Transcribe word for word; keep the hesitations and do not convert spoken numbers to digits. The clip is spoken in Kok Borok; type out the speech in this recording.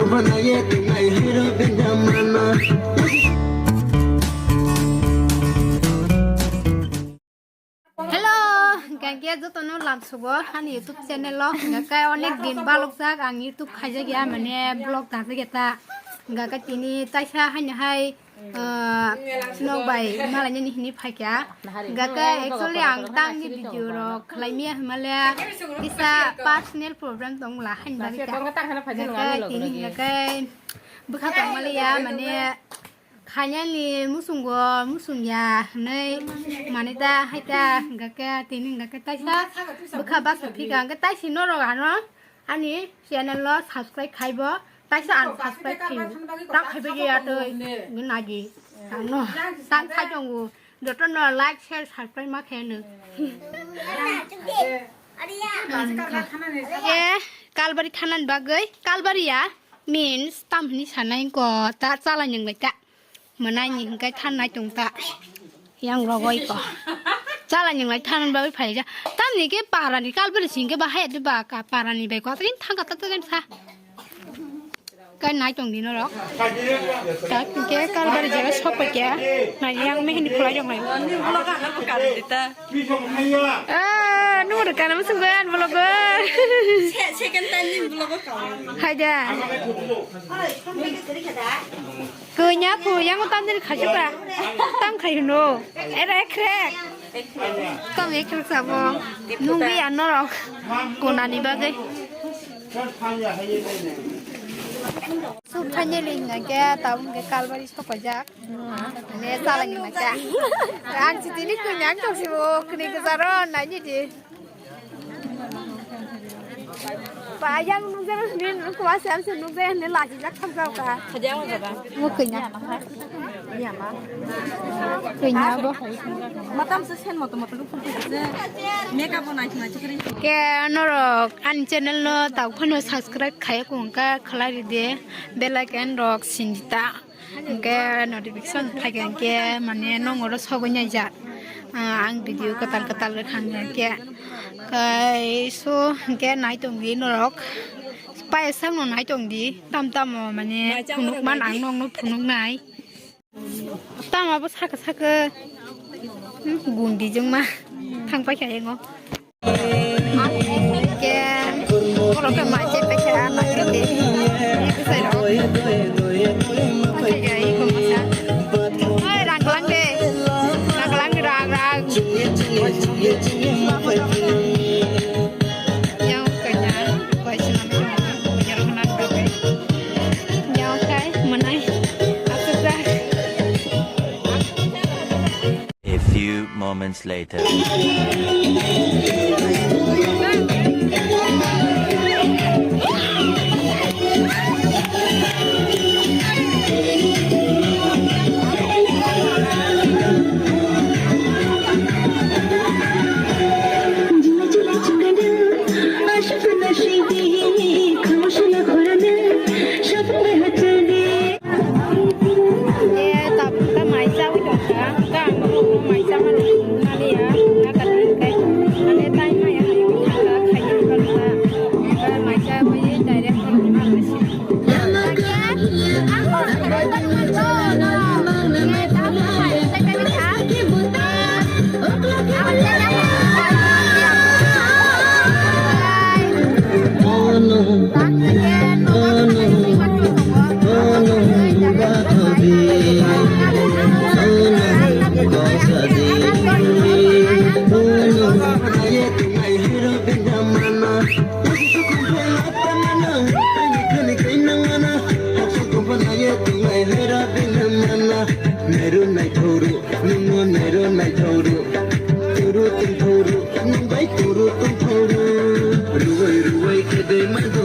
Hello, hingkha khe jotono lamsugo ani YouTube channel o, hingkha khe onek din balokjak ang YouTube khaijakya, mane vlog dajakya ta, hingkha khe tini taisa haino hai, ah, nok bai malainani hinwi phaikha, hingkha khe actually ang tamni video rok khlaimaya hinmale kisa personal problem tongla haini bagwi ta, hingkha khe tini hingkha khe bwkha tongmaliya, mane khainani muchungo muchungya hinwi mani ta hai ta, hingkha khe tini hingkha khe taisa bwkha basa phika hingkha taisi norok ano ani channel o subscribe khaibo, taisa ang subscribe khaio, ta khaibai ya twi nagi ano tang khai tongo, jotono like share subscribe ma khaino. E, Kalbari thanani bagwi, Kalbari ya means tam hini sanai ko ta chala nang lai ta. Mwnai ni hingkai than nai tong ta. Yang rogoi ko. Chala nang lai than bagwi phai ja. Tam ni ke para ni Kalbari sing ke ba hai de ba ka para ni bai ko tin thang ka ta ta sa. Kai nai tong di norok. Ta ke Kalbari jaga sok pa kya. Nai yang me hini khulai jong lai. Ah, nung rwkha na muchung goi ani vlog o. Se-, second time ni vlog o kawai. Hai da. Koi nya phu, yang tam din khachu ka. Tam khai no. Era ekrek. Tam ekrek sabo. Nung bi ano rok. Konani bagwi. So finally hingkha khe tabuk hingkha Kalbari sokojak. Mane chala ni masa. Ang sitini kuni ang tong sibo kuni gujaro nai ni di. Ba yang nung jero ni nung kwa sam se nung jero ni laji jak tham jao ka. Khajang mo ba. Mo kuni. Kuni bo. Matam se sen moto moto luk khum se. Makeup bo nai nai chikri. Ke norok ani channel no tabuk phano subscribe khai kung ka khlai ri de. Bell icon rok sindi ta. Hingke notification phaikha hingke mane nong oro sogwi naijak. Ah, ang video kwtal kwtal rwkha hingke. Kai so hingke nai tongdi norok. Paisang no nai tongdi. Tam tamo mane phunuk man ang nong no phunuk nai. Tamo bo saka saka. Hmm, gundi jongma. Thang paikha yango. Ke, oro ke mai je pekha na ke de. Ni ke sai ro. Oke, ga i ko masa. Oi, rang lang de. Rang lang de, rang, rang. Yang kanya, koi sima me, kanya ro na ka. Yang kai, manai. Asuk da. A few moments later. Eh, tabuk ta mai chawi tongkha, ta ang borok no mai chama rok naliya, nagar hinkai, mane tai maya hai thangka khaina balma, ta mai chawi direct borok no nalai si. Nairu naithuru, nungno nairu naithuru. Turu tungthuru, nungbai turu tungthuru. Ruwai ruwai khede maidu